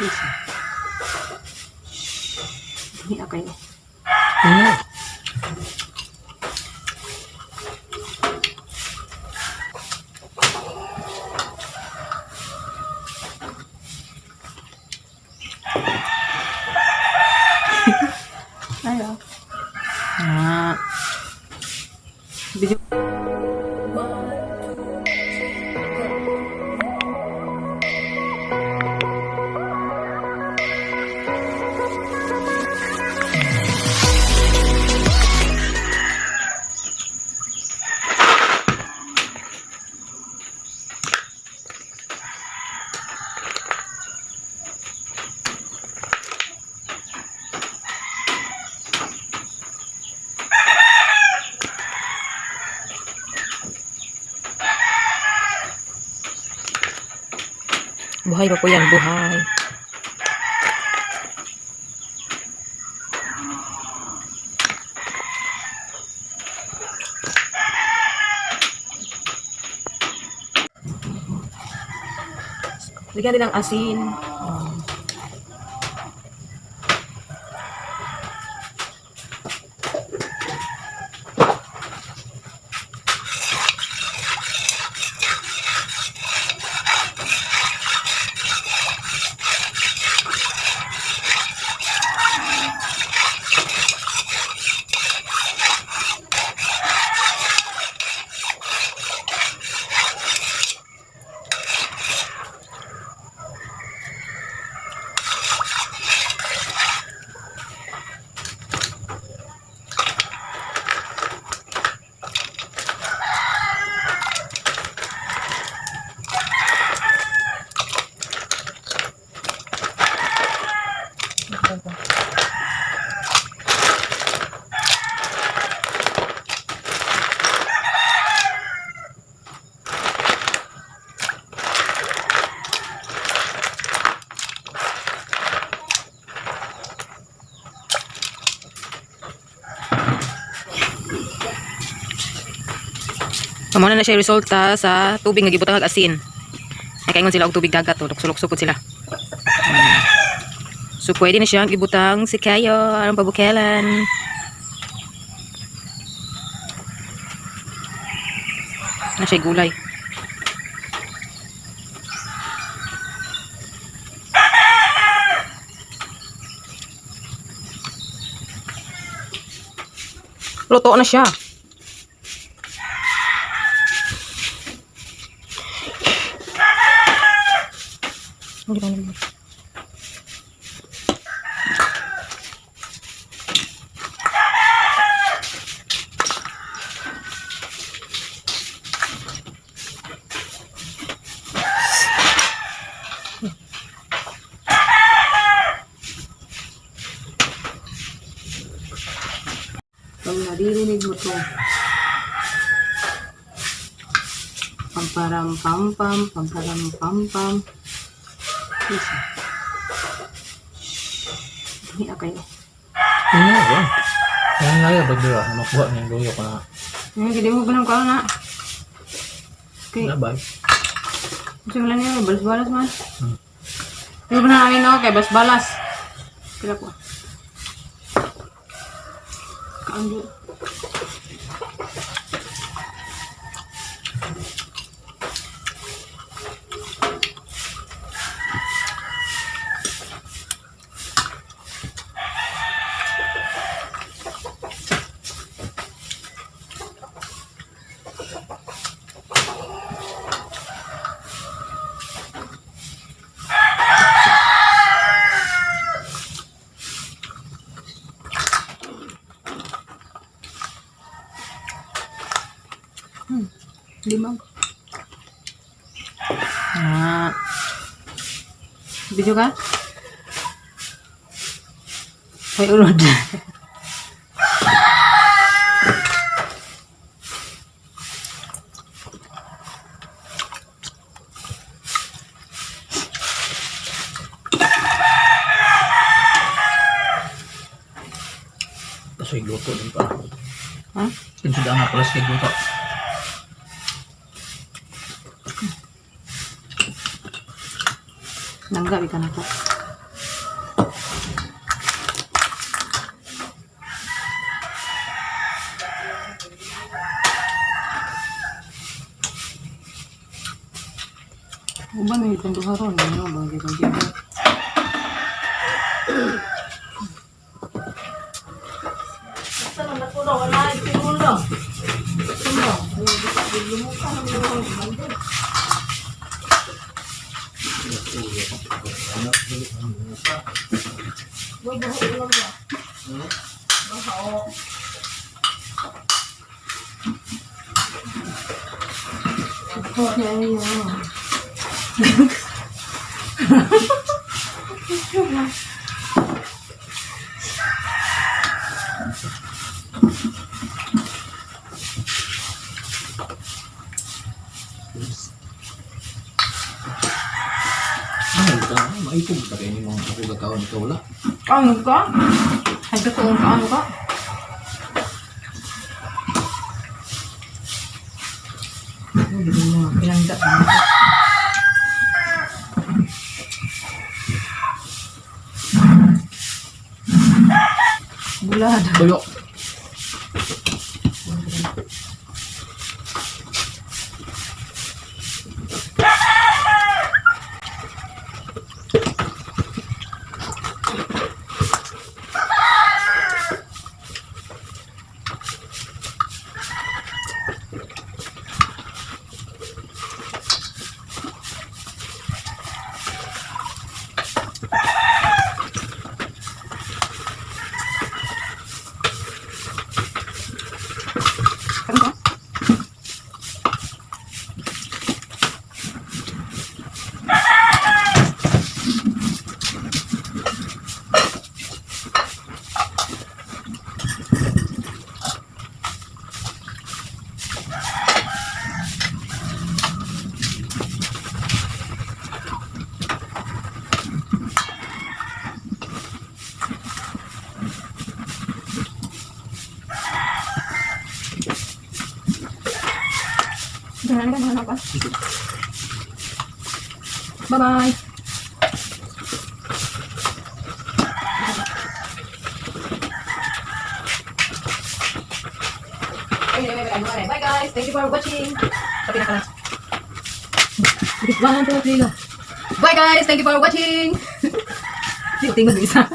Sisi. Dami kayo. Ayo. Ah. Video. Buhay pa po yan, buhay. Bigyan din ng asin. Oh. Amo na na siya resulta sa tubig nga gibutang ag asin. Ay kaingon sila og tubig dagat to, lukso-lukso pud sila. So pwede na siyang ibutang si kayo aron pabukelan. Na siya gulay. Luto na siya. Hindi pa naman. Pag naririnig mo to, pamparam pam pam, pamparam pam pam. Sisi. Dami kayo. Ano ba? Yan nga ba dira na makuha niyang luyo ko na. Hindi mo ganang kaon na. Okay. Labay. Gusto mo lang niya, balas-balas man. Hindi mo na namin no, kay balas-balas. Kila ko. Kaon yun. Limang. Ah, Video ka? Ay, ulod. Kasoy luto din pa. Ha? Kinsuda nga pala sa luto. Nanggabi ka na po. Uban na itong duha ron, ano ba itong duha? Ay, ito. Maipog pa kayo mga ako gakaon ikaw wala. Ano ka? Ay, totoo ka, ano ka? Hindi mo pinangga. Bulad. Tuyo. Ano ka? Bye-bye. Bye guys, thank you for watching. Sabi na ka na. One, two, three, go. Bye guys, thank you for watching. Tingog isa.